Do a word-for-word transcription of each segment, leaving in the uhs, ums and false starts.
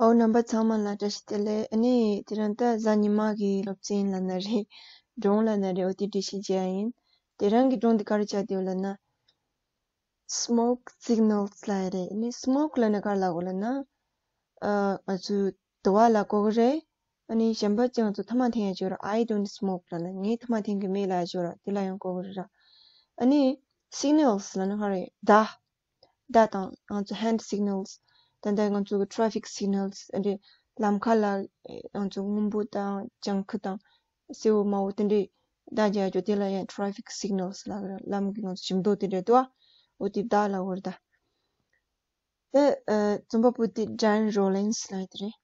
ཨོ། རྣམ་པ་ཚང་མ་ལ་བཀྲ་ཤིས་བདེ་ལེགས། ཨ་ནི་དེ་རིང་ད་གཟའ་ཉི་མ་གི་སློབ་ཚན་ལབ་ན་རེད། སྒྲུང་ལབ་ན་རེད། འོ་དེ་འབྲི་ཤེས་བྱ་ཡིན། དེ་རིང་གི་སྒྲུང་འདི་ག་རེ་ཆགས་བསྡད་ཡོད་ལབ་ན། Smoke signals ལབ་ཡ་རེད། ཨ་ནི་smoke ལབ་ན་ག་རེ་ལབ་དགོས་ལབ་ན། ཨ། ང་ཚོས་དུ་བ་ལབ་གོ་གི་རེད། ཨ་ནི་གཞན་པ་ཅིག་ང་ཚོ་ཐ་མག་འཐེན་ཡ་ཅིག་ཡོད་ར། I don't smoke ལབ་ན་ངས་ཐ་མག་འཐེན་གི་མེད་ལབ་ཡ་ཅིག་ཡོད་ར། དེ་ལ་ཡང་གོ་གི་རེད་ར། ཨ་ནི་signals ལབ་ན་ག་རེ། བརྡ། བརྡ་དང་ང་ཚོ་hand signals། ད་ལྟ་ང་ཚོ་གི་traffic signals ཨ་འདྲེ། ལམ་ཁ་ལ་ང་ཚོ་སྔོན་པོ་དང་ལྗང་ཁུ་དང་སེར་པོ་དམར་པོ་དེ་འདྲེ་བརྡ་རྒྱག་རྒྱུ་དེ་ལ་ཡང་traffic signals ལབ་གི་ར། ལམ་གི་ང་ཚོ་ཞིབ་མདོག་དེ་འདྲེ་འདུག་ཨ། འོ་དེ་བརྡ་ལབ་གོ་ར་ད། དེ་ཨ་རྩོམ་པ་པོ་དེ་Dan Rollins ལབ་ཡ་དེ་རེད།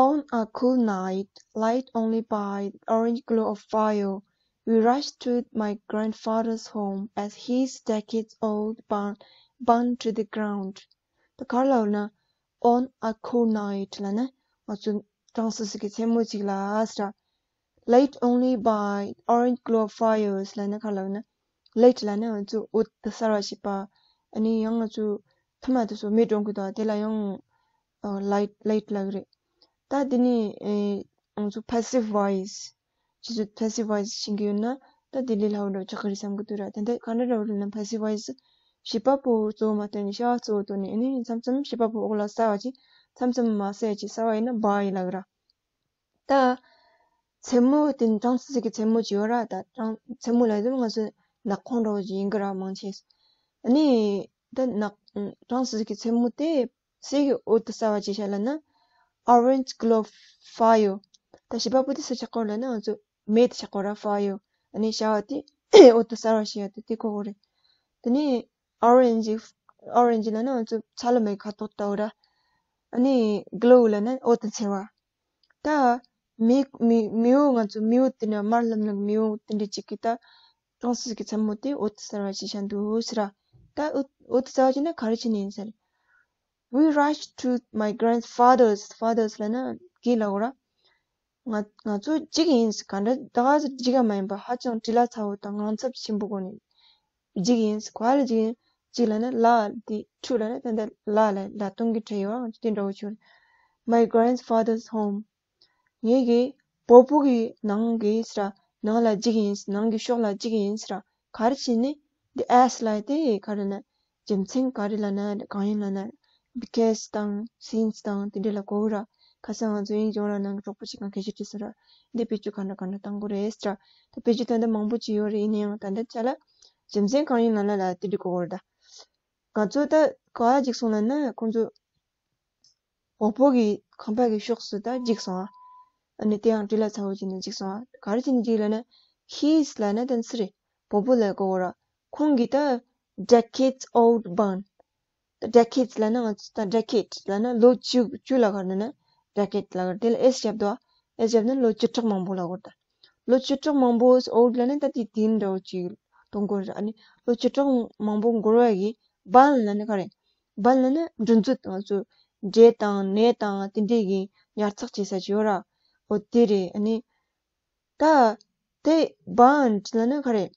On a cool night, light only by the orange glow of fire, we rushed to my grandfather's home as his decades-old barn burned to the ground. ད་ག་རེ་ལབ་ན། On a cool night ལབ་ན་ང་ཚོ་གྲང་སི་སི་གི་མཚན་མོ་ཅིག་ལ་ཟེར། Light only by orange glow of fires ལབ་ན་ག་རེ་ལབ་ན། Light ལབ་ན་ང་ཚོ་འོད་དུ་གསལ་བ་བྱེད་པ། ཨ་ནི་ཡང་ང་ཚོ་ཐ་མག་དེ་ཚོ་མེ་སྒྲོན་གི་འདུག་དེ་ལ་ཡང་ཨ་light, light ལབ་གི་རེད། ད་དེ་ནི་ཨེ་ང་ཚོ་passive voice། ཁྱེད་ཚོ་passive voice ཤེས་ཀྱི་ཡོད་ན་ད་དེ་ལས་སླ་བོ་འདྲ་བོ་ཆགས་ཀྱི་རེད་བསམ་གྱི་འདུག་ར། དེ་འདྲ་ག་འདྲ་འདྲ་བོ་རེད་ན་passive voice། བྱེད་པ་པོ་གཙོ་བོ་མ་བཏོན་ནས་བྱ་བ་གཙོ་བོ་བཏོན་ནས། ཨ་ནི་མཚམས་མཚམས་བྱེད་པ་པོ་འོག་ལ་གསལ་བ་ཅིག་མཚམས་མཚམས་མ་གསལ་ཅིག་གསལ་བ་ཡིན་ན་བར་ཡིན་ལབ་གི་ར། ད་མཚན་མོ་དེ་གྲང་སི་སི་གི་མཚན་མོ་ཅིག་ཡོད་ར། ད་གྲང་མཚན་མོ་ལབ་དུས་ང་ཚོ་ནག་ཁུང་འདྲ་བོ་ཅིག་ཡིན་གི་ར། མང་ཆེ་ཨ་ནི་ད་ནག་གྲང་སི་སི་གི་མཚན་མོ་དེ་གསེར་གྱི་འོད་དུ་གསལ་བ་ཅིག་བྱས་ལབ་ན། Orange glow of fire། ད་བྱེད་པ་པོ་དེ་སུ་ཆགས་ཀྱི་ཡོད་ལབ་ན་ང་ཚོ་མེ་དེ་ཆགས་ཀྱི་ཡོད་ར། Fire། ཨ་ནི་བྱ་བ་དེ་འོད་དུ་གསལ་བ་ཞིག་ཡོད་དེ་དེ་གོ་གི་རེད། དེ་ནས་orange, orange ལབ་ན་ང་ཚོ་ཚ་ལུ་མའི་ཁ་དོག་ལྟ་བུ་ར། ཨ་ནི་glow ལབ་ན་འོད་དུ་འཚེར་བ། ད་མེ་མེ་མེ་འོད། ང་ཚོ་མེ་འོད་དེ་འདྲ་དམར་ལམ་ལམ་མེ་འོད་དེ་འདྲ་ཅིག་གིས་ད་གྲང་སི་སི་གི་མཚན་མོ་དེ་འོད་དུ་གསལ་བ་ཞིག་བྱས་འདུག་ཟེར་ར། ད་འོད་འོད་དུ་གསལ་བ་ཅིག་ན་ག་རེ་བྱས་ནས་ཡིན་ཟེར། We rushed to my grandfather's, father's ལབ་ན་སྐད་ལབ་གོ་ར། ང་ང་ཚོ་འཇིགས་ཡིན་ཟེར། ག་འདྲ་ད་ག་ཟེར་འཇིགས་ཡ་མ་ཡིན་པ་ཧ་ཅང་བྲེལ་བ་ཚ་བོ་དང་དངངས་འཚབ་ཆེན་པོ་སྒོ་ནས་འཇིགས་ཡིན་ཟེར། ག་ལ་འཇིགས་ཡིན། གཅིག་ལབ་ན་ལ་དེ་ཁྲུ་ལབ་ན་ད་ལྟ་ལ་ལ་ལ་སྟོང་གི་ཁྲི་ཡོད་ཨང་དེ་འདྲ་བོ་ཆུ། My grandfather's home. ངེད་ཀྱི་བོད་པོ་གི་ནང་གི་ཟེར་ར། ནང་ལ་འཇིགས་ཡིན། ནང་གི་ཕྱོགས་ལ་འཇིགས་ཡིན་ཟེར་ར། ག་རེ་བྱས་ནས། The as ལབ་དེ་ག་རེ་ན། རྒྱུ་མཚན་ག་རེ་ལབ་ན་གང་ཡིན་ལབ་ན། Because དང་since དང་དེ་འདྲ་ལ་གོ་གི་ར། ཁ་སང་ང་ཚོ་དབྱིན་ཇི་ལབ་ན་གྲོགས་པོ་ཞིག་གིས་སྐད་ཆ་དྲིས་སོང་ར། འདི་བེད་སྤྱོད་ག་འདྲ་ག་འདྲ་གཏོང་དགོས་རེད་ཟེར་ར། ད་བེད་སྤྱོད་ད་ལྟ་མང་པོ་ཅིག་ཡོད་རེད། ཡིན་ན་ཡང་ད་ལྟ་ཆ་ལ་རྒྱུ་མཚན་གང་ཡིན་ལབ་ན་ལ་དེ་འདྲ་གོ་གི་ར་ད། ང་ཚོ་ད་ག་ལ་འཇིགས་སོང་ལབ་ན་ཁོང་ཚོ་བོད་པོ་གི་ཁང་པ་གི་ཕྱོགས་སུ་ད་འཇིགས་སོང་ཨ། ཨ་ནི་དེ་ཡང་བྲེལ་བ་ཚ་བོ་ཅིག་ནས་འཇིགས་སོང་ཨ། ག་རེ་བྱས་ནས་འཇིགས་ལབ་ན། His ལབ་ན་ད་སུ་རེད། བོད་པོ་ལ་གོ་གི་ར། ཁོང་གིས་ད་decades old barn། ད་decades ལབ་ན་ང་ཚོ་ད་decade ལབ་ན་ལོ་བཅུ་བཅུ་ལ་ག་རེ་ན་decade ལ་ག་རེ། དེ་ལ་S རྒྱབ་དོ་ཨ། S རྒྱབ་ན་ལོ་བཅུ་ཕྲག་མང་པོ་ལ་གོ་ར་ད། ལོ་བཅུ་ཕྲག་མང་པོ། Old ལབ་ན་ད་དེ་དེ་འདྲ་བོ་ཅིག་གཏོང་དགོས་རེད། ཨ་ནི་ལོ་བཅུ་ཕྲག་མང་པོ་འགོར་བ་གི་barn ལབ་ན་ག་རེ། Barn ལབ་ན་འབྲུ་མཛོད། ང་ཚོ་འབྲས་དང་ནས་དང་དེ་འདྲས་ཀྱི་ཉར་ཚགས་བྱེད་ས་ཅིག་ཡོད་ར། འོ་དེ་རེད། ཨ་ནི་ད་དེ་barn ལབ་ན་ག་རེ།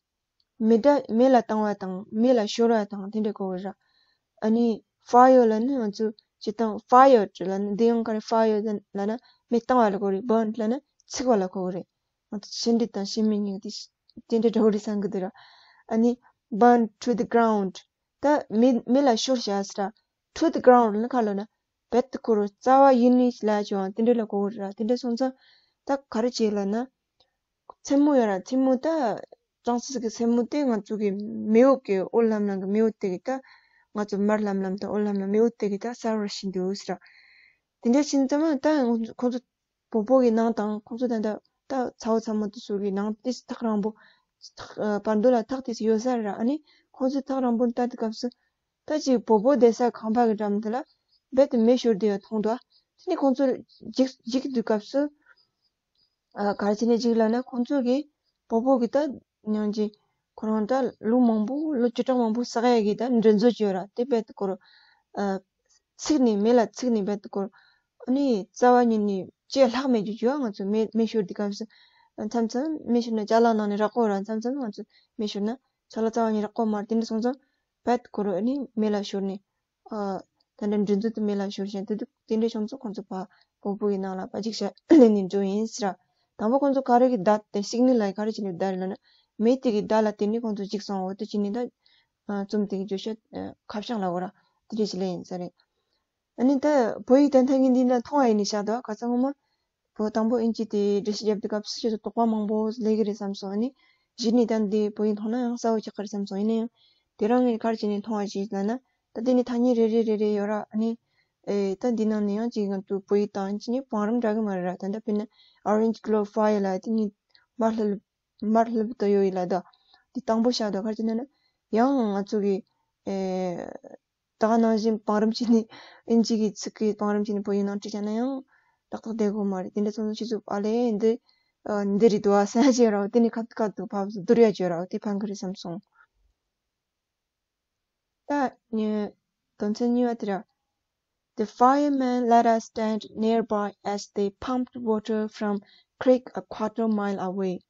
མེ་ད་མེ་ལ་བཏང་བ་དང་མེ་ལ་ཤོར་བ་དང་དེ་འདྲས་གོ་གི་ར། ཨ་ནི་fire ལབ་ན་ང་ཚོ་སྤྱིར་བཏང་fire ལབ་ན་འདི་ཡང་ག་རེ། Fire ལབ་ན་མེ་བཏང་བ་ལ་གོ་རེད། Burn ལབ་ན་འཚིག་པ་ལ་གོ་གི་རེད། ང་ཚོ་ཤི་འདྲེ་དང་ཤི་མི་གཉིས་དེ་དེ་འདྲ་འདྲ་བོ་རེད་བསམ་གི་འདུག་ར། ཨ་ནི་burn to the ground ད་མེ་མེ་ལ་ཤོར་བཞག་ཟེར་ར། To the ground ལབ་ན་ག་རེ་ལབ་ན་རྦད་དེ་ཁོ་རང་རྩ་བ་ཡུལ་ནས་ལ་ཅིག་དེ་འདྲ་ལ་གོ་གི་རེད་ར། དེ་འདྲ་སོང་ཙང་ད་ག་རེ་བྱེད་ལབ་ན། མཚན་མོ་ཡོད་ར། མཚན་མོ་ད་གྲང་སི་སི་གི་མཚན་མོ་དེ་ང་ཚོ་གི་མེ་འོད་ཀྱི་འོད་ལམ་ལམ་གྱི་མེ་འོད་དེ་གིས་ད་ང་ཚོ་དམར་ལམ་ལམ་དང་འོད་ལམ་ལམ་མེ་འོད་དེ་གིས་ད་གསལ་བར་བྱས་འདུག་ཟེར་ར། དེ་འདྲ་ཕྱིན་ཙམ་ད་ཁོང་ཚོ་བོད་པོ་གི་ནང་དང་ཁོང་ཚོ་ད་ད་ད་ཚ་བོ་ཚ་མོ་དེ་ཚོ་གི་ནང་དེ་ཐག་རིང་པོ་ཐག་ཨ་བར་དོ་ལ་ཐག་དེ་ཚོ་ཡོད་ས་རེད་ར། ཨ་ནི་ཁོང་ཚོ་ཐག་རིང་པོ་ནས་ལྟ་དུས་སྐབས་སུ་ད་ཅིག་བོད་པོ་བསྡད་ས་ཁང་པ་གི་འགྲམ་དེ་ལ་རྦད་དེ་མེ་ཤོར་བསྡད་ཡོད་མཐོང་འདུག་ཨ། དེ་ནས་ཁོང་ཚོ་འཇིགས་འཇིགས་དུས་སྐབས་སུ། ཨ་ག་རེ་བྱས་ནས་འཇིགས་ལབ་ན་ཁོང་ཚོ་གིས་བོད་པོ་གིས་ད་ཡང་ཅིག་ཁོ་རང་ད་ལོ་མང་པོ་ལོ་བཅུ་ཕྲག་མང་པོ་བསགས་ཡས་ཀྱི་ད་འབྲུ་མཛོད་ཅིག་ཡོད་ར། དེ་རྦད་དེ་ཁོ་རང་ཨ་འཚིག་ནས་མེ་ལ་འཚིག་ནས་རྦད་དེ་ཁོ་རང་ཨ་ནི་རྩ་བ་ཉིད་ནས་བཅད་ལྷག་མེད་ཀྱི་ཅིག་ཡོད། ང་ཚོ་མེ་མེ་ཤོར་དུས་སྐབས་སུ་མཚམས་མཚམས་མེ་ཤོར་ན་ཅ་ལག་ནང་ནས་རག་གོ་ར། མཚམས་མཚམས་ང་ཚོ་མེ་ཤོར་ན་ཅ་ལག་རྩ་བ་ཉིད་རག་གོ་མ་རེད། དེ་འདྲ་སོང་ཙང་རྦད་དེ་ཁོ་རང་ཨ་ནི་མེ་ལ་ཤོར་ནས་ཨ་ ད་ལྟ་འདྲེ་མཛོད་དུ་མེ་ལ་ཤོར་ཞིང་དེ་དུས་དེ་འདྲའི་བྱུང་ཚུལ་ཁོང་ཚོ་ཕ་བོད་པོ་ཡི་ནང་ལ་ཕ་ཅིག་ཤ་ལེན་ནས་འགྲོ་ཡིན་ཟེར། དང་པོ་ཁོང་ཚོ་ག་རེ་གི་བརྡ་དེ་སིག་ནལ་ལ་ག་རེ་བྱས་ནས་བརྡ་རེད་ལབ་ན། མེ་དེ་གི་བརྡ་ལ་བརྟེན་ནས་ཁོང་ཚོ་ཅིག་སོང་འོ་དེ་བྱས་ནས་ད་རྩོམ་དེ་གི་བརྗོད་བྱ་ཁ་བྱང་ལ་འོ་ར་དེ་འདྲ་ཞིག་ལེན་ཡིན་ས་རེད། ཨ་ནི་ད་བོད་ཡིག་དོན་ཐད་ཀྱི་འདི་ལ་མཐོང་བ་ཡིན་ནི་ཤ་དོ་ག་ཚ་ངོ་མ། བོད་དང་པོ་ཨིན་ཇི་དེ་འགྲེལ་བཤད་རྒྱབ་དུས་སྐབས་སུ་ཁྱེད་ཚོ་དོགས་པ་མང་པོ་སླེབས་ཀྱི་རེད་བསམ་སོང་། ཨ་ནི་གཞི་ནས་ད་འདི་བོད་ཡིག་མཐོང་ན་ཡང་གསལ་བོ་ཆགས་ཀྱི་རེད་བསམ་སོང་། ཡིན་ན་ཡང་དེ་རང་ངས་ག་རེ་བྱས་ནས་མཐོང་བ་ཞིག་ལབ་ན། ད་དེ་ནི་ཐ་སྙད་རེ་རེ་རེ་རེ་ཡོད་ར། ཨ་ནི་ཨེ་ད་འདི་ནང་ནས་ཡང་ཅིག་ང་ཚོ་བོད་ཡིག་དང་ཨིན་ཇི་ནི་བང་རིམ་འདྲ་གི་མ་རེད་ར། ད་ལྟ་དཔེར་ན་Orange Glow Fire ལབ་དེ་ནི་མར་ལྷུ་མར་ལྷུ་དུ་ཡོད་ཡིན་ལབ་དོ། འདི་དང་པོ་ཤ་དོ་ག་རེ་བྱས་ནས་ན་ཡང་ང་ཚོ་གི་ཨེ། ད་ག་ནང་བཞིན་བང་རིམ་བྱས་ནས་ཨིན་ཇི་གི་ཚིག་གི་བང་རིམ་བྱས་ནས་བོད་ཡིག་ནང་བྲིས་བཞག་ན་ཡང་ཏག་ཏག་བསྡད་དགོས་མ་རེད། དེ་འདྲ་སོང་ཙང་ཁྱེད་ཚོ་ཨ་ལས་འདི་ཨ་འདི་རེད་འདུག་ཨ་ཟེར་ཡ་བྱས་རོགས། དེ་ནི་ཁ་ཁ་ཐུག་ཕབ་བསྡུར་ཡ་བྱས་རོགས། དེ་ཕན་གི་རེད་བསམ་སོང་། ད་ནི་དོན་ཚན་གཉིས་པ་དེ་ར། The firemen let us stand nearby as they pumped water from creek a quarter mile away.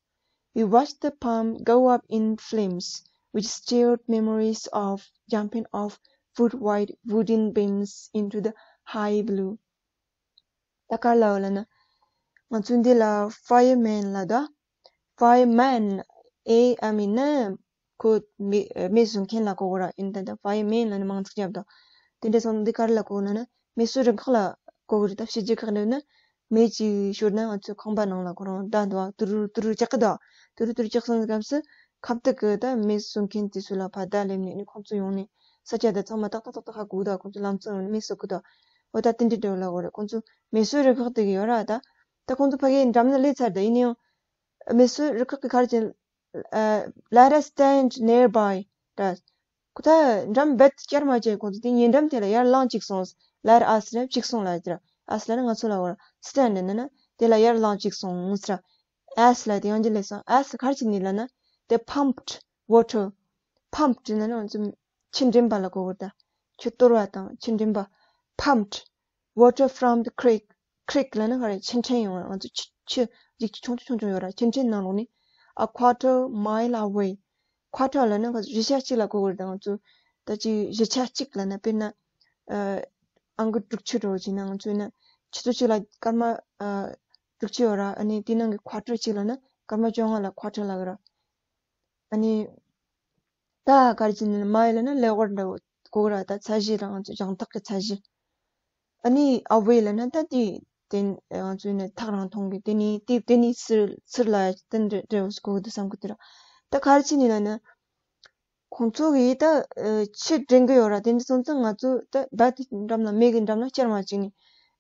We watched the pump go up in flames, which stirred memories of jumping off foot-wide wooden beams into the high blue. ད་ག་རེ་ལབ་ཡོད་ལབ་ན། ང་ཚོ་འདི་ལ་fireman ལབ་དོ། Fireman ཨེ་ཨ་མིན་ན་ཁོ་མེ་མེ་བཟུང་མཁན་ལ་གོ་གི་ར། ཡིན་ད་ད་fireman ལབ་ན་མང་ཚིག་རྒྱབ་དོ། དེ་འདྲ་སོང་འདི་ག་རེ་ལ་གོ་གི་ལབ་ན། མེ་གསོད་རུ་ཁག་ལ་གོ་གི་རེད། ད་ཕྱི་རྒྱལ་ཁག་འདྲ་ན་མེ་ཅིག་ཤོར་ན་ང་ཚོའི་ཁང་པ་ནང་ལ་ཁོ་རང་བརྡ་འདུག་ཨ། ཏུ་རུ་ཏུ་རུ་རྒྱག་གི་འདུག་ཨ། ཏུ་རུ་ཏུ་རུ་རྒྱག་སོང་སྐབས་སུ་ཁ་བཏུད་གི་ད་མེ་གསོད་མཁན་དེ་ཚོ་ལ་ཕར་བརྡ་སླེབས་ནས་ནི་ཁོང་ཚོ་ཡོང་ནས་ས་ཆ་དེ་ཚང་མ་ཏག་ཏག་ཏག་ཏག་ཧ་གོ་གི་འདུག་ཁོང་ཚོ་ལམ་སང་ཡོང་ནས་མེ་གསོད་གི་འདུག་འོ་ད་དེ་འདྲ་འདྲ་བོ་ལ་གོ་རེད། ཁོང་ཚོ་མེ་གསོད་རུ་ཁག་དེ་གི་ཡོད་ར། ད་ད་ཁོང་ཚོ་ཕ་གིའི་འགྲམ་ན་སླེབས་ཚར། ད་ཡིན་ན་ཡང་མེ་གསོད་རུ་ཁག་གི་ག་རེ་བྱས། Let us stand nearby. ད་ཁོ་ད་འགྲམ་རྦད་དེ་བསྐྱར་མ་བྱས། ཁོང་ཚོ་དེ་ཉེ་འགྲམ་དེ་ལ་ཡར་ལངས་ཅིག་སོང་། Let us ལབ་ཅིག་སོང་ལབ་ཡ་དེ་ར། Us ལབ་ན་ང་ཚོ་ལ་གོ་ར། Stand ལབ་ན་དེ་ལ་ཡར་ལངས་ཅིག་སོང་ཟེར་ར། As ལབ་དེ་ཡང་འདི་ལས་སོང་། As ག་རེ་བྱས་ནས་ལབ་ན། They pumped water. Pumped ལབ་ན་ང་ཚོ་ཆུ་འདྲེན་པ་ལ་གོ་གི་རེད་ད། ཆུ་གཏོར་བ་དང་ཆུ་འདྲེན་པ། Pumped water from the creek. Creek ལབ་ན་ག་རེ། ཆུ་ཕྲན་ཡོང་བ། ང་ཚོ་ཆུ་ཆུ་ཡིག་ཆུང་ཆུང་ཆུང་ཆུང་ཡོད་ར། ཆུ་ཕྲན་ནང་ལོགས་ནས། A quarter mile away. Quarter ལབ་ན་ག་རེ། བཞི་ཆ་གཅིག་ལ་གོ་གི་རེད་ད། ང་ཚོ་ད་ཅིག་བཞི་ཆ་གཅིག་ལབ་ན་དཔེར་ན་ཨ་ཨང་ཀི་དྲུག་ཅུ་འདྲ་བོ་བྱས་ན་ང་ཚོ་ཡིན་ན་ཆུ་ཚོད་གཅིག་ལ་སྐར་མ་ཨ་དྲུག་ཅུ་ཡོད་ར། ཨ་ནི་དེ་ནང་གི་quarter གཅིག་ལབ་ན་སྐར་མ་བཅོ་ལྔ་ལ་quarter ལབ་གི་ར། ཨ་ནི་ད་ག་རེ་བྱས་ནས་mile ལབ་ན་ལེགས་པར་འདྲ་བོ་གོ་གི་ར། ད་ཚད་གཞི་རང་ཚོ་རྒྱང་ཐག་གི་ཚད་གཞི། ཨ་ནི་away ལབ་ན་ད་དེ་དེ་ང་ཚོ་ནི་ཐག་རིང་ཐུང་གི་དེ་ནི་དེ་དེ་ནི་ཚུར་ཚུར་ལ་དེ་འདྲ་འདྲ་བོ་གོ་གི་འདུག་བསམ་གི་འདུག་ར། ད་ག་རེ་བྱས་ནས་ལབ་ན། ཁོང་ཚོ་གིས་ད་ཆུ་འདྲེན་གི་ཡོད་ར། དེ་འདྲ་སོང་ཙང་ང་ཚོ་ད་རྦད་དེ་འགྲམ་ལ་མེ་གི་འགྲམ་ལ་བསྐྱར་མ་བྱས་ནས་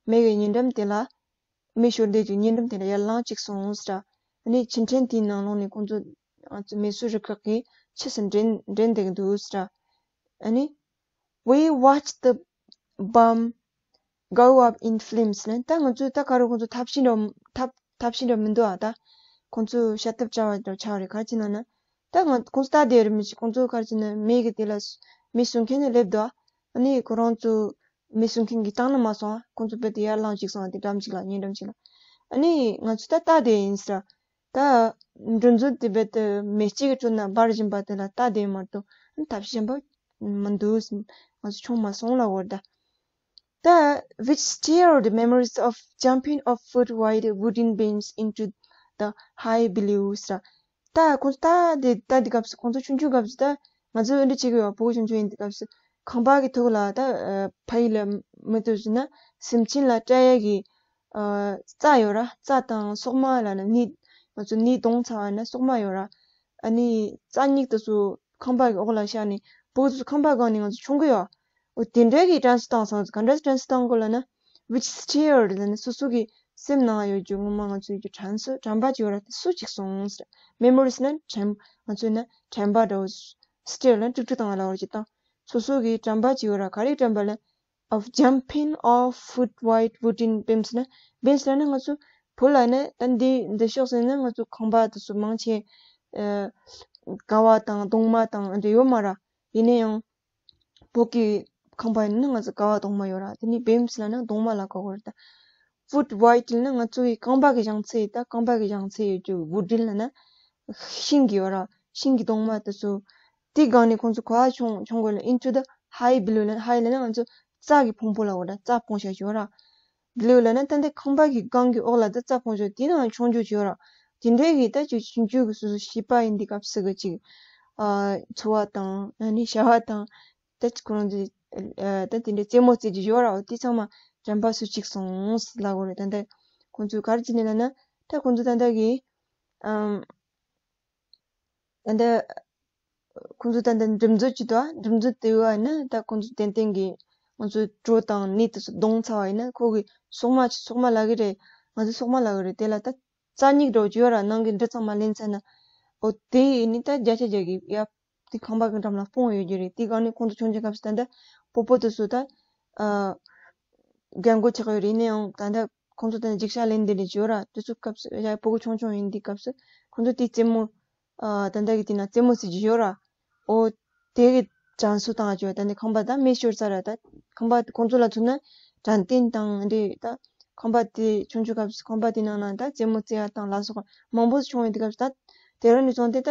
མེ་གི་ཉེ་འགྲམ་དེ་ལ། མེ་ཤོར་བསྡད་ཀྱི་ཉེ་འགྲམ་དེ་ལ་ཡར་ལངས་ཅིག་སོང་ཟེར། ཨ་ནི་ཆུ་ཕྲན་དེའི་ནང་ལོགས་ནས་ཁོང་ཚོ་ང་ཚོ་མེ་གསོད་རུ་ཁག་གིས་ཆུ་སུ་འདྲེན་འདྲེན་བསྡད་ཀྱི་འདུག་ཟེར། ཨ་ནི། We watched the bomb go up in flames ནི་ད་ང་ཚོས་ད་ག་རེ་ཁོང་ཚོ་ཐབས་ཤེས་འདྲ་ཐབས་ཐབས་ཤེས་འདྲ་མི་འདུག་ཨ། ད་ཁོང་ཚོ་བྱ་ཐབས་བྱ་བ་འདྲ་ཆགས་རེད། ག་རེ་བྱས་ན་ན་ད་ང་ཁོང་ཚོ་ད་དེ་རེད་མི་ཤེས། ཁོང་ཚོ་ག་རེ་བྱས་ན་མེ་གི་དེ་ལ་མེ་གསོད་མཁན་ནི་སླེབས་འདུག་ཨ། ཨ་ནི་ཁོ་རང་ཚོ་མེ་གསོད་མཁན་གྱིས་བཏང་ན་མ་སོང་ཨ། ཁོང་ཚོ་རྦད་དེ་ཡར་ལངས་ཅིག་སོང་ཨ། དེ་འགྲམ་ཅིག་ལ་ཉེ་འགྲམ་ཅིག་ལ། ཨ་ནི་ང་ཚོ་ད་ལྟ་དེ་ཡིན་ཟེར། ད་འབྲུ་མཛོད་དེ་རྦད་དེ་མེ་ལྕེ་གི་ཁྲོད་ན་འབར་བཞིན་པ་དེ་ལ་ལྟ་དེ་མ་གཏོགས་ཐབས་གཞན་པ་མི་འདུག་ང་ཚོ་མཆོང་མ་སོང་ལབ་ཡོད་རེད་ད། ད་which stirred memories of jumping off foot-wide wooden beams into the high blue ཟེར། ད་ཁོང་ཚོ་ད་དེ་ད་དེ་སྐབས་སུ་ཁོང་ཚོ་ཆུང་ཆུང་སྐབས་སུ་ད་ང་ཚོ་འདི་བྱེད་ཀྱི་ཡོད། ཕྲུ་གུ་ཆུང་ཆུང་ཡིན་དུས་སྐབས་སུ་ཁང་པ་གི་ཐོག་ལ་ད་ཕ་ཡུལ་ལ་མི་ཚོ་ཟེར་ན་སེམས་ཅན་ལ་སྤྲད་ཡ་གི་རྩྭ་ཡོད་ར། རྩྭ་དང་སོག་མ་ལབ་ན་ནི་ང་ཚོ་ནི་གདོང་ཚ་བ་ན་སོག་མ་ཡོད་ར། ཨ་ནི་རྩྭ་སྙིགས་དེ་ཚོ་ཁང་པ་གི་འོག་ལ་བཞག་ནས་ཕྲུ་གུ་ཚོ་ཁང་པ་སྒང་ནས་ང་ཚོ་མཆོང་གི་ཡོད། འོ་དེ་འདྲ་གི་དྲན་གསོ་བཏང་སོང་། ག་འདྲ་དྲན་གསོ་བཏང་དགོས་ལབ་ན། Which stirred ལབ་ན་སོ་སོ་གི་སེམས་ནང་ཡོད་རྒྱུ་ངོ་མ་ང་ཚོའི་གི་དྲན་གསོ་དྲན་པ་ཅིག་ཡོད་ར། དེ་སུ་ཅིག་སོང་ཟེར། Memories ན་དྲན་ང་ཚོའི་ན་དྲན་པ་འདྲ་བོ། Stir ལབ་ན་དཀྲུག་དཀྲུག་བཏང་བ་ལ་བར་གྱི་བཏང་། སོ་སོ་གི་དྲན་པ་ཅིག་ཡོད་ར། ག་རེ་དྲན་པ་ལབ། Of jumping off foot-wide wooden beams ན། Beams ལབ་ན་ང་ཚོ་བོད་ལ་ནི་ད་འདི་འདི་ཕྱོགས་ཟེར་ན་ང་ཚོ་ཁང་པ་དེ་ཚོ་མང་ཆེ་ཨ་ཀ་བ་དང་གདུང་མ་དང་འདི་ཡོད་མ་ར། ཡིན་ན་ཡང་བོད་ཀྱི་ཁང་པ་ཡིན་ན་ང་ཚོ་ཀ་བ་གདུང་མ་ཡོད་ར། དེ་ནས་beams ལབ་ན་གདུང་མ་ལ་གོ་གི་རེད་ད། Foot-wide ལབ་ན་ང་ཚོ་གི་རྐང་པ་གི་བཞེངས་ཚད་ཡོད་ད། རྐང་པ་གི་བཞེངས་ཚད་ཡོད་རྒྱུ་wooden ལབ་ན་ཤིང་གི་ཡོད་ར། ཤིང་གི་གདུང་མ་དེ་ཚོ་དེ་སྒང་ནས་ཁོང་ཚོ་ག་བ་མཆོང་མཆོང་དགོས་ལ། Into the high blue ལབ་ན། High ལབ་ན་ང་ཚོ་ རྩྭ་གི་ཕུང་པོ་ལ་འོ་ར་རྩྭ་སྤུངས་བྱ་ཞོ་ར། འདི་ལོ་ལ་ན་ད་འདི་ཁང་པ་གི་སྒང་གི་འོག་ལ་ད་རྩྭ་སྤུངས་ཞོ་དེ་ནང་མཆོང་རྒྱུ་ཞོ་ར། དེ་འདྲའི་གི་ད་ཅིག་ཆུང་ཆུང་གི་སོ་སོ་ཤི་པ་ཡིན་འདི་སྐབས་སུ་གི་ཅིག་ཨ་འཚོ་བ་དང་ཨ་ནི་བྱ་བ་དང་། ད་ཁོ་རང་ཚོས་ཨ་ད་དེ་འདྲའི་རྩེད་མོ་རྩེ་རྒྱུ་ཡོད་ར། འོ་དེ་ཚང་མ་དྲན་པ་སུ་གཅིག་སོང་ལབ་དགོས་རེད། ད་ལྟ་ཁོང་ཚོས་ག་རེ་བྱས་ནས་ལབ་ན། ད་ཁོང་ཚོ་ད་ལྟ་གི་ཨམ་ད་ལྟ་ཁོང་ཚོ་ད་ལྟ་འགྲིམ་འགྲུལ་གྱི་དོ་འགྲིམ་འགྲུལ་དེ་བ་ན་ད་ཁོང་ཚོ་ཏན་ཏན་གི་ང་ཚོའི་གྲོ་དང་ནས་དེ་ཚོ་བརྡུངས་ཚར་བ་ཡིན་ན་ཁོ་གི་སོག་མ་སོག་མ་ལབ་གི་རེད། ང་ཚོ་སོག་མ་ལབ་གི་རེད། དེ་ལ་ད་རྩྭ་སྙིགས་འདྲ་བོ་ཅིག་ཡོད་ར། ནང་གི་འབྲུ་ཚང་མ་ལེན་ཚར་ན། འོ་དེ་ཡིན་ནི་ད་བརྒྱ་ཆ་བརྒྱ་གི་ཡ། དེ་ཁང་པ་གི་འགྲམ་ལ་སྤུངས་ཡོད་རྒྱུ་རེད། དེ་སྒང་ནས་ཁོང་ཚོ་མཆོང་རྒྱུ་སྐབས་སུ་ད་ལྟ་སྤོ་སྤོ་དེ་ཚོ་ད་ཨ་རྒན་རྒོན་ཆགས་ཡོད་རེད། ཡིན་ན་ཡང་ད་ལྟ་ཁོང་ཚོ་ད་ལྟ་འཇིགས་ཤག་ལན་འདི་འདྲ་ཅིག་ཡོད་ར། དེ་ཚོ་སྐབས་སུ་ཡ་སྤུ་གུ་ཆུང་ཆུང་ཡིན་དུས་སྐབས་སུ་ཁོང་ཚོ་དེ་རྩེད་མོ་ཨ་ད་ལྟ་གི་དེ་ན་རྩེད་མོ་རྩེ་རྒྱུ་ཡོད་ར། འོ་དེ་གི་དྲན་གསོ་བཏང་ཡ་ཅིག་ཡོད། ད་ནི་ཁང་པ་ད་མེ་ཤོར་ཚར་ར། ད་ཁང་པ་ཁོང་ཚོ་ལ་མཚོན་ན་དྲན་རྟེན་དང་འདྲ། ད་ཁང་པ་དེ་ཆུང་ཆུང་སྐབས་སུ་ཁང་པ་དེ་ནང་ན་ད་རྩེད་མོ་རྩེ་ཡ་དང་ལ་སོགས་མང་པོ་བྱུང་ཡོད་དུས་སྐབས་སུ་ད་དེ་རིང་ནས་བཟུང་སྟེ་ད་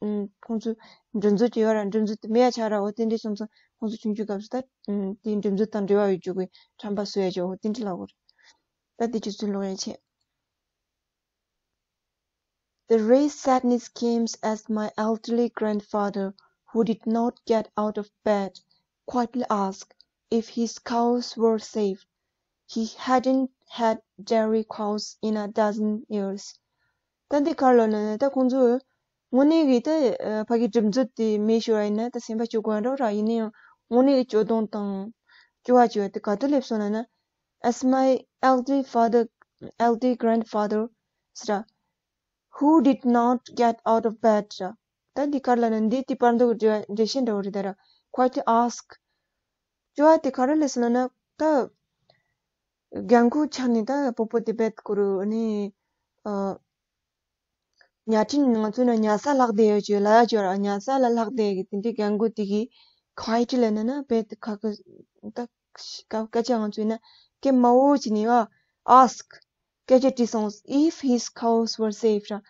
ཨུམ། ཁོང་ཚོ་འགྲིམ་འགྲུལ་ཅིག་ཡོད་ར། འགྲིམ་འགྲུལ་དེ་མེད་ཡ་ཆགས་ར། འོ་དེ་འདྲའི་སོང་ཙང་ཁོང་ཚོ་ཆུང་ཆུང་སྐབས་སུ་ད་ཨུམ། དེ་འགྲིམ་འགྲུལ་དང་འབྲེལ་བ་ཡོད་རྒྱུ་གི་དྲན་པ་གསོ་ཡ་ཅིག་འོ་དེ་འདྲ་ལབ་དགོས་རེད། ད་དེ་ཆུ་ཚོད་ཀློག་ཡ་ཆེ། The real sadness came as my elderly grandfather, who did not get out of bed, quietly asked if his cows were safe. He hadn't had dairy cows in a dozen years. ད་འདི་ག་རེ་ལབ་ན་ད་ཁོང་ཚོ་དངོས་གནས་ཀྱི་ད་ཕ་གི་འགྲིམ་འགྲུལ་དེ་མེད་ཤོར་བ་ཡིན་ན་ད་སེམས་པ་སྐྱོ་དགོས་འགྲོ་ར། ཡིན་ན་ཡང་དངོས་གནས་ཀྱི་སྐྱོ་གདུང་དང་སྐྱོ་བ་སྐྱོ་བ་དེ་ག་དུས་སླེབས་སོང་ལབ་ན། As my elderly father, elderly grandfather ཟེར་ར། Who did not get out of bed ར། ད་འདི་ག་རེ་ལབ་ན་འདི་དེ་བར་འདུག་འགྲེལ་བཤད་འདྲ་བོ་རེད་ད་ར། Quietly ask. སྐྱོ་བ་དེ་ག་རེ་ལབ་སོང་ལབ་ན་ད། རྒན་རྒོན་ཆགས་ནས་ད་སྤོ་སྤོ་དེ་བེད་ཁུར་ནས་ཨ། ཉལ་ཁྲིའི་ནང་ཚུད་ན་ཉལ་ས་ལྷག་བསྡད་ཡོད་ཅེས་ལབ་ཡ་ཅིག་ཡོད་ར། ཉལ་ས་ལ་ལྷག་བསྡད་ཡོད་གི་དེ་འདྲའི་རྒན་རྒོན་དེ་གིས་ཁ་ཡི་ཁྲི་ལ་ནི་ན་བེད་ཁ་ཁ་ད་སྐད་ཆ་ང་ཚོས་ན་སྐད་དམའ་བོ་ཅིག་ནས་ཨ། Ask. སྐད་ཆ་དྲིས་སོང་། If his cows were safe ར།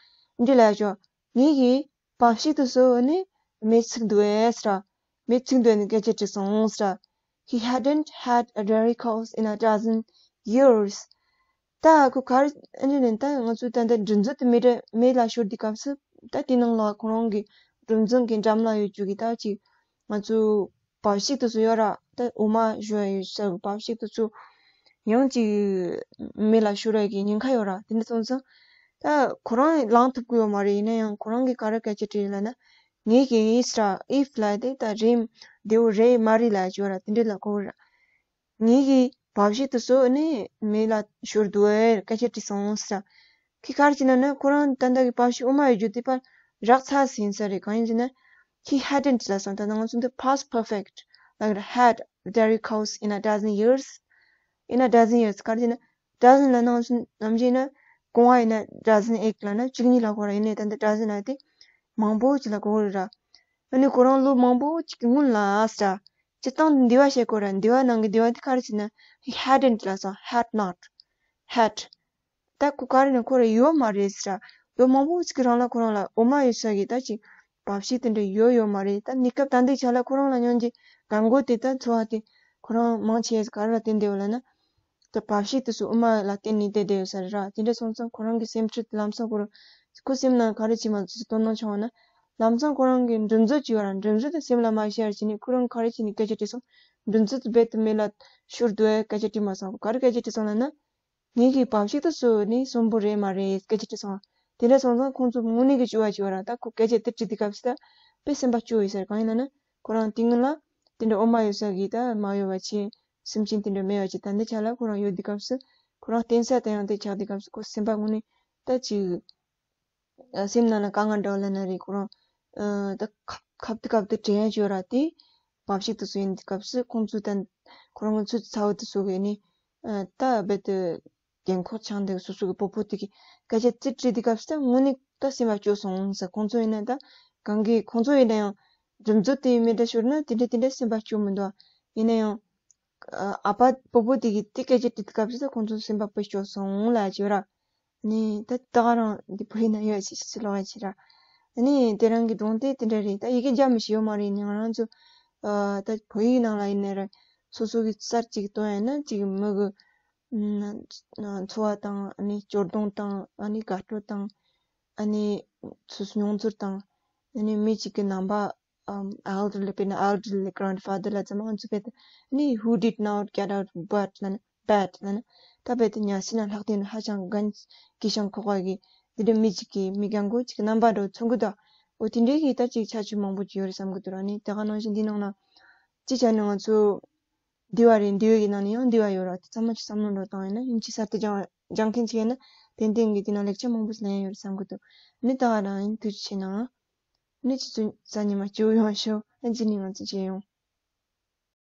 འདི་ལབ་ཡ་ཅིག་ངེད་ཀྱི་བབ་ཤིག་ཏུ་སོ་ནི་མེ་ཚིག་འདུག་ཨེ་ཟེར། མེ་ཚིག་འདུག་ནི་སྐད་ཆ་དྲིས་སོང་ཟེར། He hadn't had a dairy cows in a dozen years. ད་ཁོ་གར་ཨ་ནི་ནི་ད་ང་ཚོ་ད་ལྟ་འགྲིམ་འགྲུལ་དུ་མེ་ར་མེ་ལ་ཤོར་དུས་སྐབས་སུ་ད་དེ་ནང་ལ་ཁོ་རང་གི་འགྲིམ་འགྲུལ་གྱི་འགྲམ་ལ་ཡོད་རྒྱུ་གི་ད་ཅིག་ང་ཚོ་བབ་ཤིག་ཏུ་སོ་ཡོད་ར། ད་འོ་མ་བཞོ་ཡ་ཡོད་ས་བབ་ཤིག་ཏུ་སོ་ཡང་ཅིག་མེ་ལ་ཤོར་ཡ་གི་ཉེན་ཁ་ཡོད་ར། དེ་འདྲ་སོང་ཙང་ད་ཁོ་རང་ལངས་ཐུབ་ཀྱི་ཡོད་མ་རེད། ཡིན་ན་ཡང་ཁོ་རང་གིས་ག་རེ་སྐད་ཆ་དྲིས་ལབ་ན། ངེད་ཀྱིས་ཨིས་ར་ཨིབ་ལ་དེ་ད་རེད་བདེ་བོ་རེད་མ་རེད་ལབ་ཀྱི་ཡོད་ར། དེ་འདྲ་ལབ་གོ་ར། ངེད་ཀྱིས་བབ་ཤིག་ཏུ་སོ་ནི་མེ་ལ་ཤོར་འདུག་ཨེ་སྐད་ཆ་དྲིས་སོང་ཟེར། ཁྱེད་ག་རེ་བྱས་ན་ནི་ཁོ་རང་ད་ལྟ་གི་བབ་ཤིག་འོ་མ་ཡོད་རྒྱུ་དེ་ཕར་རག་ཚར་ཟིན་ས་རེད། གང་ཡིན་ཟེར་ན། He hadn't ལབ་སོང་། ད་ནང་ཚུན་དུ་past perfect ལབ་ཀྱི་རེད། Had dairy cows in a dozen years. In a dozen years ག་རེ་བྱས་ན། Dozen ལ་ནང་ཚུན་ནམ་ཞིག་ན་གོང་བ་ཡིན་ན་dozen egg ལབ་ན་གཅིག་གཉིས་ལབ་གོ་ར། ཡིན་ནའི་ད་ལྟ་dozen ལབ་དེ་མང་པོ་ཅིག་ལབ་གོ་ར། ཨ་ནི་ཁོ་རང་ལོ་མང་པོ་ཅིག་གི་སྔོན་ལ་ཟེར། སྤྱིར་བཏང་འདི་བ་བཤད་དགོས་ར། འདི་བ་ནང་གི་འདི་བ་འདི་ག་རེ་ཟེར་ན། He hadn't ལབ་སོང་། Had not. Had. ད་ཁོ་ག་རེ་ན་ཁོ་ར་ཡོད་མ་རེད་ཟེར། ལོ་མང་པོ་ཅིག་གི་རིང་ལ་ཁོ་རང་ལ་འོ་མ་ཡོད་ས་གི་ད་ཅིག་བབ་ཤིག་དེ་འདྲ་ཡོད་ཡོད་མ་རེད། ད་གནས་སྐབས་ད་ལྟའི་ཆ་ལ་ཁོ་རང་ལ་སྙིང་རྗེ་རྒན་རྒོན་དེ་ད་འཚོ་བ་དེ་ཁོ་རང་མང་ཆེ་ག་རེ་ལ་བརྟེན་བསྡད་ཡོད་ལབ་ན། ད་བབ་ཤིག་དེ་ཚོ་འོ་མ་ལ་བརྟེན་ནས་བསྡད་བསྡད་ཡོད་ས་རེད་ར། དེ་འདྲ་སོང་ཙང་ཁོ་རང་གི་སེམས་ཁྲལ་དེ་ལམ་སང་ཁོ་རང་ཁོ་སེམས་ནང་ག་རེ་བྱེད་མ་ཚོད་དོ་སྣང་བྱུང་བ་ན། ལམ་སང་ཁོ་རང་གི་འགྲིམ་འགྲུལ་བྱས་པ་ར། འགྲིམ་འགྲུལ་དེ་སེམས་ལ་མ་ཤར་བྱས་ནས་ཁོ་རང་ག་རེ་བྱས་ནས་སྐད་ཆ་དྲིས་སོང་། འགྲིམ་འགྲུལ་དེ་རྦད་དེ་མེ་ལ་ཤོར་འདུག་ཨེ་སྐད་ཆ་དྲིས་མ་སོང་། ག་རེ་སྐད་ཆ་དྲིས་སོང་ལབ་ན། ངེད་ཀྱི་བབ་ཤིག་དེ་ཚོ་ནི་གསོན་པོ་རེད་མ་རེད་སྐད་ཆ་དྲིས་སོང་། དེ་འདྲ་སོང་ཙང་ཁོང་ཚོ་དངོས་གནས་ཀྱི་སྐྱོ་བ་སྐྱོ་བ་ར། ད་ཁོ་སྐད་ཆ་དེ་དྲིས་དུས་སྐབས་སུ་ད་དཔེ་སེམས་པ་སྐྱོ་ཡོད་ས་རེད། གང་ཡིན་ལབ་ན་ཁོ་རང་དེ་སྔོན་ལ་དེ་འདྲ་འོ་མ་ཡོད་ས་གི་ད་མ་ཡོད་པ་བྱས། སེམས་ཅན་དེ་འདྲ་མེད་པ་བྱས། ད་འདི་ཆ་ལ་ཁོ་རང་ཡོད་དུས་སྐབས་སུ་ཁོ་རང་བརྟེན་ས་དེ་ཡང་དེ་ཆགས་དུས་སྐབས་སུ་ཁོ་སེམས་པ་དངོས་གནས་ད་ཅིག་ཨ་སེམས་ནང་ལ་དཀའ་ངལ་འདྲ་བོ་ལབ་ན་རེད། ཁོ་རང་ཨ་ད་ཁ་ཁ་ཐུག་ཁ་ཐུག་དྲན་ཡ་ཅིག་ཡོད་ར། དེ་བབ་ཤིག་དེ་ཚོ་ཡིན་དུས་སྐབས་སུ་ཁོང་ཚོ་ད་ཁོ་རང་གི་ཚོད་ཚ་བོ་དེ་ཚོ་གི་ནི་ཨ་ད་རྦད་དེ་རྒན་འཁོགས་ཆགས་འདུག་སོ་སོ་གི་སྤོ་སྤོ་དེ་གི་སྐད་ཆ་དེ་དྲིས་དུས་སྐབས་སུ་ད་དངོས་གནས་ད་སེམས་པ་སྐྱོ་སོང་ཟེར། ཁོང་ཚོ་ཡིན་ན་ད་གང་གི་ཁོང་ཚོ་ཡིན་ན་ཡང་འགྲིམ་འགྲུལ་དེ་མེ་འདྲ་ཤོར་ན་དེ་འདྲ་དེ་འདྲ་སེམས་པ་སྐྱོ་མི་འདུག་ཡིན་ན་ཡང་ཨ་ཨ་ཕ་སྤོ་སྤོ་དེ་གི་དེ་སྐད་ཆ་དྲིས་དུས་སྐབས་སུ་ད་ཁོང་ཚོ་སེམས་པ་དཔེ་སྐྱོ་སོང་ལབ་ཅིག་ཡོད་ར། ནི་ད་ད་ག་རང་འདི་བོད་ཡིག་ནང་ཡོད་ཅེས་ཅིག་ལོག་ཡ་ཅིག་ར། ནི་དེ་རང་གི་སྒྲུང་དེ་དེ་འདྲ་རེད། ད་ཡི་གེ་རྒྱ་མི་ཤེས་ཡོད་མ་རེད། ནི་ང་རང་ཚོ་ཨ་ད་བོད་ཡིག་ནང་ལ་ཡིན་ནའི་ར་ སོ་སོ་གི་གསར་ཅིག་བཏོན་ཡིན་ན་ཅིག་མི་གི་ཨ་འཚོ་བ་དང་། ཨ་ནི་སྤྱོད་སྡོམ་དང་། ཨ་ནི་དགའ་སྤྲོ་དང་། ཨ་ནི་སོ་སོ་མྱོང་ཚོར་དང་། ཨ་ནི་མི་གཅིག་གི་རྣམ་པ་ཨམ་elderly དཔེར་ན་elderly grandfather ལ་ཙམ་ང་ཚོ་བེད་ནི་who did not get out but ལ་ནི་bad ལ་ནི། ད་བེད་ཉལ་ས་ནས་ལྷག་དེ་ནི་ཧ་ཅང་གན་གི་ཤང་ཁོག་པ་གི་འདི་འདྲ་མི་གཅིག་གི་མི་རྒན་གོ་གཅིག་གི་རྣམ་པ་འདྲ་མཚོན་གི་འདུག་འོ་དེ་འདྲའི་གི་ད་ཅིག་ཁྱད་ཆོས་མང་པོ་ཅིག་ཡོད་རེད་བསམ་གི་འདུག་ཨ་ནི་དེ་ག་ནང་བཞིན་འདི་ནང་ན་ཅི་བྱ་ནི་ང་ཚོ་འདི་བ་རེད། འདི་བའི་གི་ནང་ནས་ཡང་འདི་བ་ཡོད་ར། དེ་ཚང་མ་ཅིག་བསམ་བློ་འདྲ་བཏང་ཡིན་ན་ཡིན་གཅིག་གསར་དུ་སྦྱང་སྦྱང་མཁན་ཅིག་ཡིན་ན་ཏན་ཏན་གི་དེ་ནང་ལེགས་ཆ་མང་པོ་ལེན་ཡ་ཡོད་རེད་བསམ་གི་འདུག་ནི་ད་ག་རང་ཡིན། ཐུགས་རྗེ་ཆེ་གནང་། ནི་ཅི་ཚུན་ས་ཉི་མ་སྐྱིད་པོ་ཡོང་ཤོག་ཨ་ཅི་ནི་ང་ཚོ་མཇལ་ཡོང་།